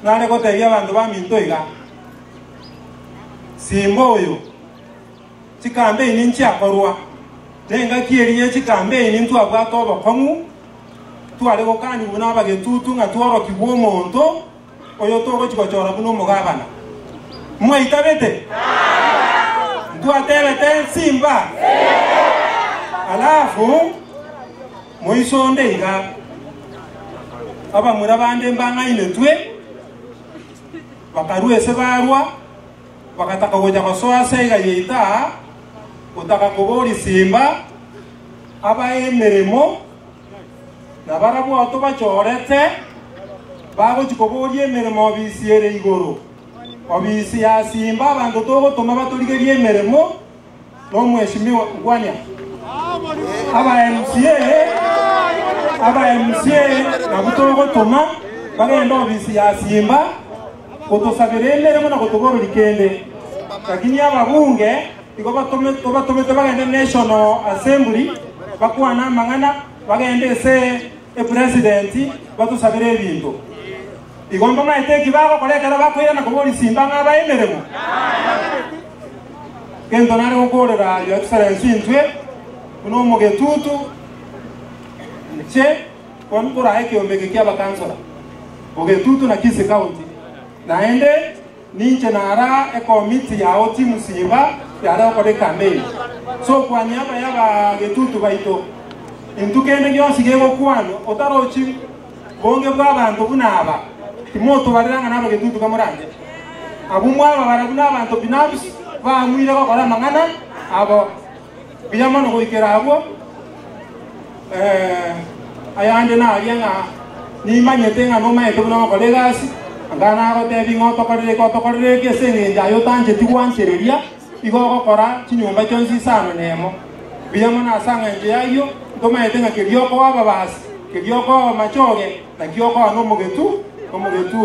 Nare gotebia abanto baminto iga, Simba oyo, chikampeini nchiakorwa, na engaki eria ye chikampeini ntwabwate obokong'u, tware gokanigwa buna abagetutu ng'a tworokigwe omonto oyo togochia gochora buna omogabana. Mwaitabete? Ntwatebete Simba? Alafu moisonde iga, abamura bande mbang'ainetwe, bakarua ase barwa, bagataka gocha gosoa ase iga yaito aa, gotaka koboria Simba abae emeremo, na barabwo tobachorete bagochia koboria emeremo obisi ere igoro. Obisi ya Simba abanto togotoma batorigerie emeremo nomweshimiwa Ngwanya. Aba MCA, aba MCA nabwo togotoma bagende obisi ya Simba gotosabera emeremo na gotobororia kende. Lakini ababunge igo batome tobatomete bagende National Assembly bakwane amang'ana bagende ase epresident batosabere ebinto. Igo mbamaete eki bagokora ekero bakoirana koboria Simba ng'a abae emeremo? Gento nare gokoorera Your Excellency intwe buna omogetutu inche bono nkorae ekeombe eke ki'abakansora Bogetutu na Kisii County naende ninche nara ekomiti yao team Simba yare gokora ecampaign. So kwania abaye abagetutu baito intwe kende gionsi gegokwanwa otarochi Bonge bw'abanto buna aba, timotobarera ng'a nabagetutu bamoranche. Abwo mwababara buna abanto binafsi baamuire gokora amang'ana abo. Mbuya mono goikera abwo. Ayande naria ng'a nimanyete ng'a nomaete buna ogokora egasi, anga nagotebi ng'a otokorere eke otokorere eke ase engencho aye otancheti gwanchereria, igo ogokora chinyomba chionsi isano nemo. Mbuya mono ase engencho y'ayio, ntomaete ng'a keria okoa ababasi, keria okoa amachoge, nakio okoa nomogetu, nomogetu.